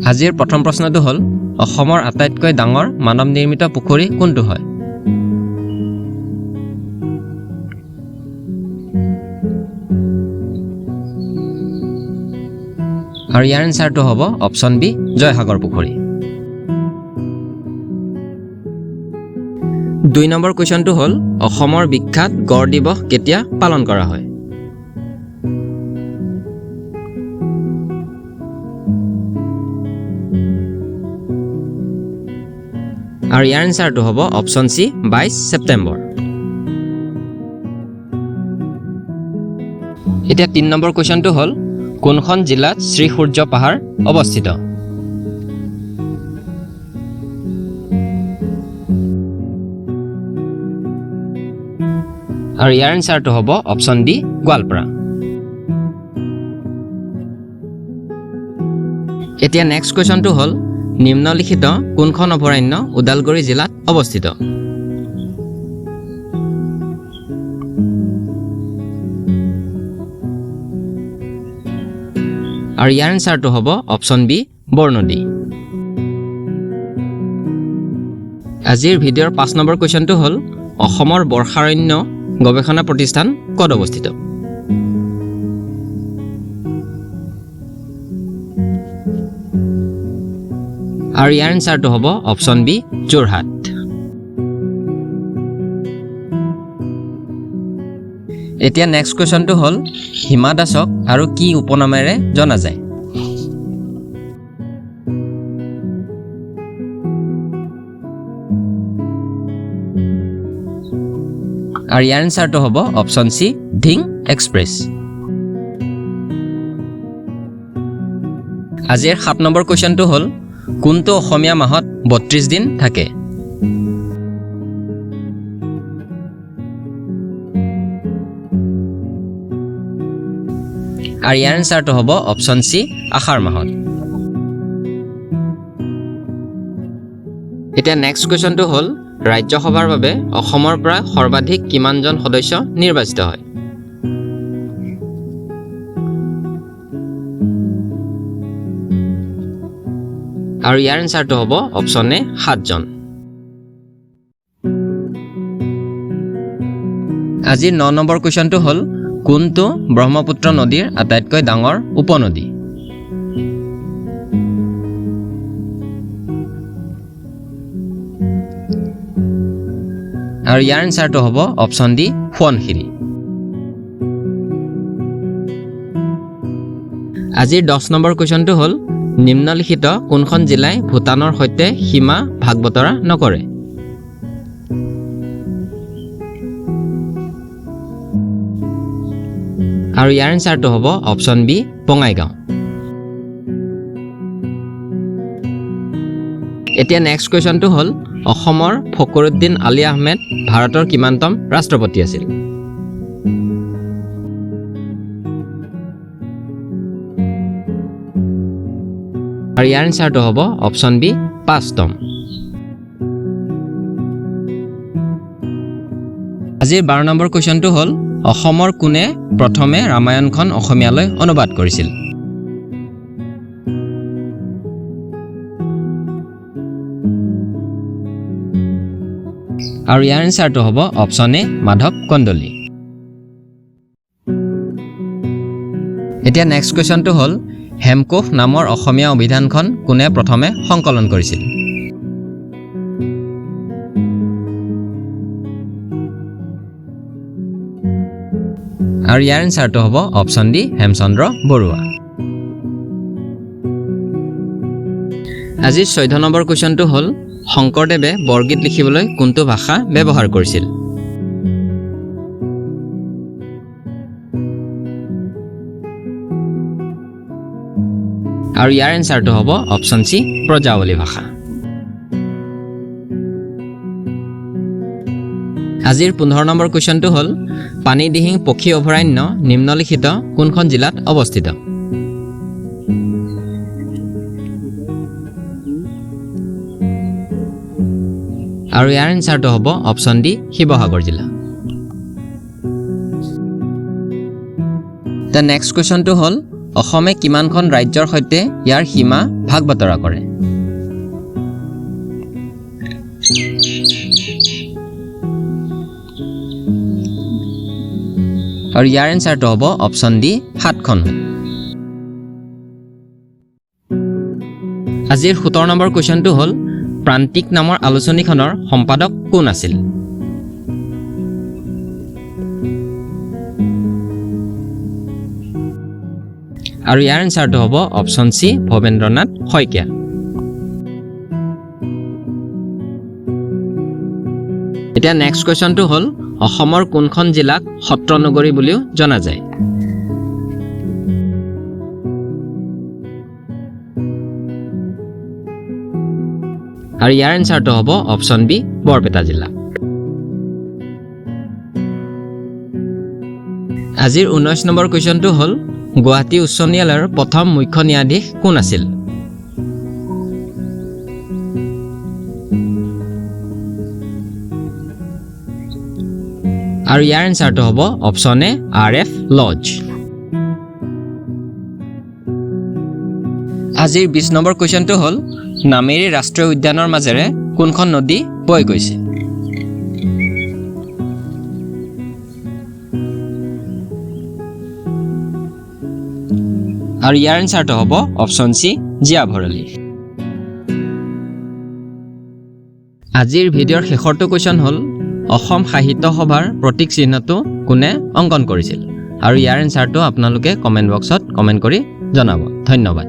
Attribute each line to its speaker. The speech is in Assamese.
Speaker 1: আজিৰ প্ৰথম প্ৰশ্নটো হ'ল, অসমৰ আটাইতকৈ ডাঙৰ মানৱ নিৰ্মিত পুখুৰী কোনটো হয়? আৰু ইয়াৰ এনচাৰটো হ'ব অপশ্যন বি, জয়সাগৰ পুখুৰী। 2 নম্বৰ কুৱেশ্যনটো হ'ল, অসমৰ বিখ্যাত গড় দিৱস কেতিয়া পালন কৰা হয়? আৰু ইয়াৰ এনচাৰটো হ'ব অপশ্যন চি, 22 ছেপ্টেম্বৰ। এতিয়া 3 নম্বৰ কুৱেশ্যনটো হ'ল, কোনখন জিলাত শ্ৰীসূৰ্য পাহাৰ অৱস্থিত? আৰু ইয়াৰ এনচাৰটো হ'ব অপশ্যন ডি, গোৱালপাৰা। এতিয়া নেক্সট কুৱেশ্যনটো হ'ল, নিম্নলিখিত কোনখন অভয়াৰণ্য ওদালগুৰি জিলাত অৱস্থিত? আৰু ইয়াৰ এনচাৰটো হ'ব অপশ্যন বি, বৰনদী। আজিৰ ভিডিঅ'ৰ 5 নম্বৰ কুৱেশ্যনটো হ'ল, অসমৰ বৰ্ষাৰণ্য গৱেষণা প্ৰতিষ্ঠান ক'ত অৱস্থিত? আৰু ইয়াৰ এনচাৰটো হ'ব অপশ্যন বি, যোৰহাট। এতিয়া নেক্সট কুৱেশ্যনটো হ'ল, হিমা দাসক আৰু কি উপনামেৰে জনা যায়? আৰু ইয়াৰ এনচাৰটো হ'ব অপশ্যন চি, ধিং এক্সপ্ৰেছ। আজিৰ 7 নম্বৰ কুৱেশ্যনটো হ'ল, কোনটো অসমীয়া মাহত 32 দিন থাকে? আৰু ইয়াৰ এনচাৰটো হ'ব অপশ্যন চি, আষাৰ মাহত। এতিয়া নেক্সট কুৱেশ্যনটো হ'ল, ৰাজ্যসভাৰ বাবে অসমৰ পৰা সৰ্বাধিক কিমানজন সদস্য নিৰ্বাচিত হয়? আৰু ইয়াৰ এনচাৰটো হ'ব অপশ্যন এ, সাতজন। আজিৰ 9 নম্বৰ কুৱেশ্যনটো হ'ল, কোনটো ব্ৰহ্মপুত্ৰ নদীৰ আটাইতকৈ ডাঙৰ উপনদী? আৰু ইয়াৰ এনচাৰটো হ'ব অপশ্যন ডি, সোৱণশিৰি। আজিৰ 10 নম্বৰ কুৱেশ্যনটো হ'ল, নিম্নলিখিত কোনখন জিলাই ভূটানৰ সৈতে সীমা ভাগ বতৰা নকৰে? আৰু ইয়াৰ এনচাৰটো হ'ব অপশ্যন বি, বঙাইগাঁও। এতিয়া নেক্সট কুৱেশ্যনটো হ'ল, অসমৰ ফকৰুদ্দিন আলী আহমেদ ভাৰতৰ কিমানতম ৰাষ্ট্ৰপতি আছিল? আৰু ইয়াৰ এনচাৰটো হ'ব অপশ্যন বি, পাঁচতম। আজিৰ 12 নম্বৰ কুৱেশ্যনটো হ'ল, অসমৰ কোনে প্ৰথমে ৰামায়ণখন অসমীয়ালৈ অনুবাদ কৰিছিল? আৰু ইয়াৰ এনচাৰটো হ'ব অপশ্যন এ, মাধৱ কন্দলী। এতিয়া নেক্সট কুৱেশ্যনটো হ'ল, হেমকোষ নামৰ অসমীয়া অভিধানখন কোনে প্ৰথমে সংকলন কৰিছিল? আৰু ইয়াৰ এনচাৰটো হ'ব অপশ্যন ডি, হেমচন্দ্ৰ বৰুৱা। আজিৰ 14 নম্বৰ কুৱেশ্যনটো হ'ল, শংকৰদেৱে বৰগীত লিখিবলৈ কোনটো ভাষা ব্যৱহাৰ কৰিছিল? আৰু ইয়াৰ এনচাৰটো হ'ব অপশ্যন চি, ব্ৰজাৱলী ভাষা। আজিৰ 15 নম্বৰ কুৱেশ্যনটো হ'ল, পানীদিহিং পক্ষী অভয়াৰণ্য নিম্নলিখিত কোনখন জিলাত অৱস্থিত? আৰু ইয়াৰ এনচাৰটো হ'ব অপশ্যন ডি, শিৱসাগৰ জিলা। The next কুৱেশ্যনটো হ'ল, অসমে কিমানখন ৰাজ্যৰ সৈতে ইয়াৰ সীমা ভাগ বতৰা কৰে? আৰু ইয়াৰ এনচাৰটো হ'ব অপশ্যন ডি, সাতখন। আজিৰ 17 নম্বৰ কুৱেশ্যনটো হ'ল, প্ৰান্তিক নামৰ আলোচনীখনৰ সম্পাদক কোন আছিল? আৰু ইয়াৰ এনচাৰটো হ'ব অপশ্যন চি, ভৱেন্দ্ৰনাথ শইকীয়া। এতিয়া নেক্সট কুৱেশ্যনটো হ'ল, অসমৰ কোনখন জিলাক সত্ৰনগৰী বুলিও জনা যায়? আৰু ইয়াৰ এনচাৰটো হ'ব অপশ্যন বি, বৰপেটা জিলা। আজিৰ 19 নম্বৰ কুৱেশ্যনটো হ'ল, গুৱাহাটী উচ্চ ন্যায়ালয়ৰ প্ৰথম মুখ্য ন্যায়াধীশ কোন আছিল? আৰু ইয়াৰ এনচাৰটো হ'ব option A, R F lodge. আজিৰ 20 নম্বৰ কুৱেশ্যনটো হ'ল, নামেৰি ৰাষ্ট্ৰীয় উদ্যানৰ মাজেৰে কোনখন নদী বৈ গৈছে? আৰু ইয়াৰ এনচাৰটো হ'ব অপশ্যন চি, জীয়া ভৰলী। আজিৰ ভিডিঅ'ৰ শেষৰটো কুৱেশ্যন হ'ল, অসম সাহিত্য সভাৰ প্ৰতীক চিহ্নটো কোনে অংকন কৰিছিল? আৰু ইয়াৰ এনচাৰটো আপোনালোকে কমেণ্ট বক্সত কমেণ্ট কৰি জনাব। ধন্যবাদ।